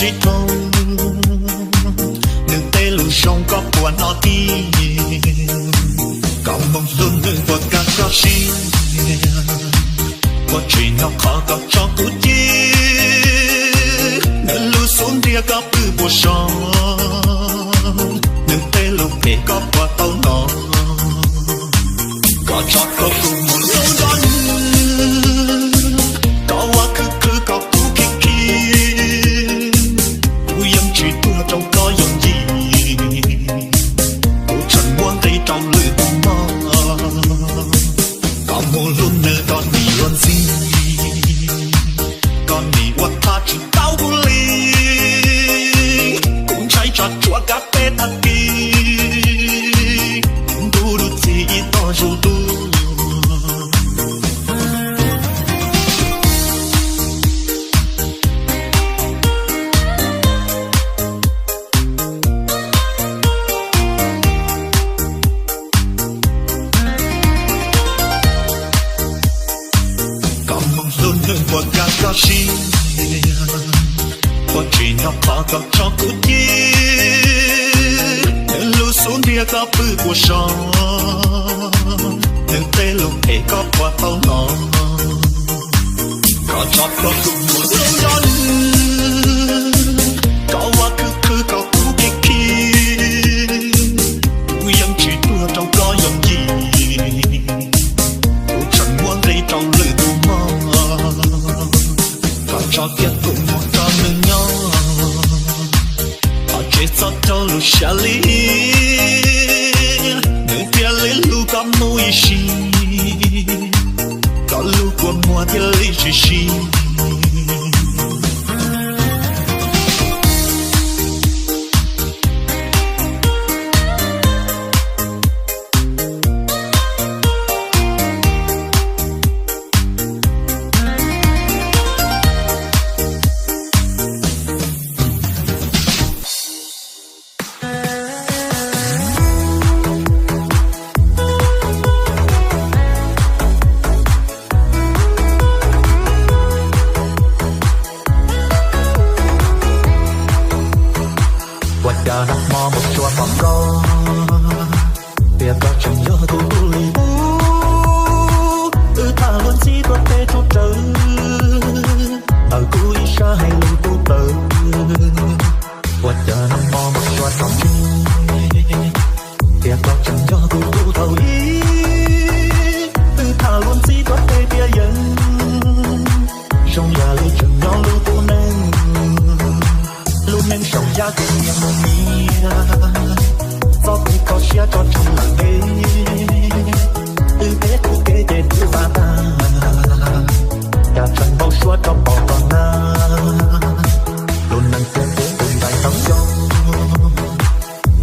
ib rooj, nws tej lus zoo koj puas hnov thiab? Koj mus hlub nws puas kav koj siab? Puas tsim nyog qhov koj tso kuv cia? Nws lub xub ntiag koj pw puas so? Nws tej lus phem koj puas tau hnov? Koj tso koj kuv mus hlub nrog nws, koj ua khwv khwv koj kuv khib khib. Kuv yeej tsis tuag rau koj yooj yim, kuv tseem muab nqi rau lwm tus mog. Koj mus hlub nws koj nim luag ntxhi, koj nim ua thaj tsis tau kuv li. Kuv ntshai tsam tshuav kab peb tag kis, ntuj dub txig ib tog zuj zus. Koj mus hlub nws puas kav koj siab? Puas tsim nyog qhov koj tso kuv cia? Nws lub xub ntiag koj pw puas so? Nws tej lus phem koj puas tau hnov? Koj tso koj kuv mus hlub nrog nws, koj ua khwv khwv koj kuv khib khib. Kuv yeej tsis tuag rau koj yooj yim, kuv tseem muab nqi rau lwm tus mog. Koj tso kiag kuv mus nrog nws nyob, koj tsis txhob coj lus xyav li. Nws thiaj li hlub koj mus ib sim, koj lub kua muag thiaj li tsis sib. Ua cas nag hmo npau suav pom koj, tias koj tseem yog tus tub li ub. Wb tham luag ntxhi tuaj peb tsuj raws, ntawm kuv ib sab hais lus tu plaws. Ua cas nag hmo npau suav tsom tseg, tias koj tseem yog tus tub thaum ub. Wb tham luag ntxhi tuaj peb tias yeej zoo yam li tseem nyob lub qub neej. Lub neej saum yaj ces niaj mus niaj, txoj kev kho siab tso tseg lawm ntev. Wb peb qub kev ces twb vam tag, cas tseem npau suav rau pom koj na. Lub neej tiag tiag tus nplaim tau xyoo,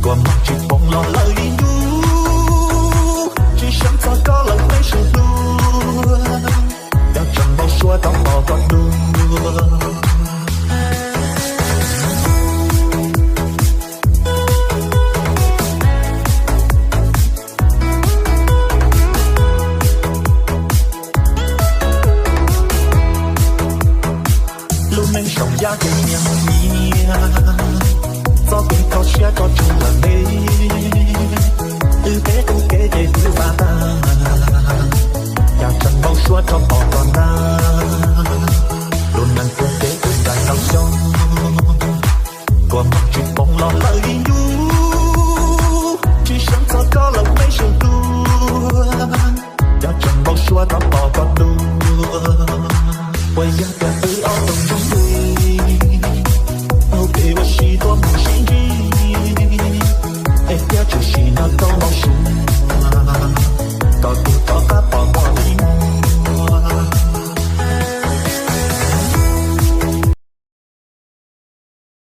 kua muag tsis poob los lawm ib hnub, tsis seev txog koj lawm peb sib hlub, cas tseem npau suav rau pom koj dua. Lub neej saum yaj ces niaj mus niaj, txoj kev kho siab tso tseg lawm ntev. Wb peb qub kev ces twb vam tag, cas tseem npau suav rau pom koj na. Lub neej tiag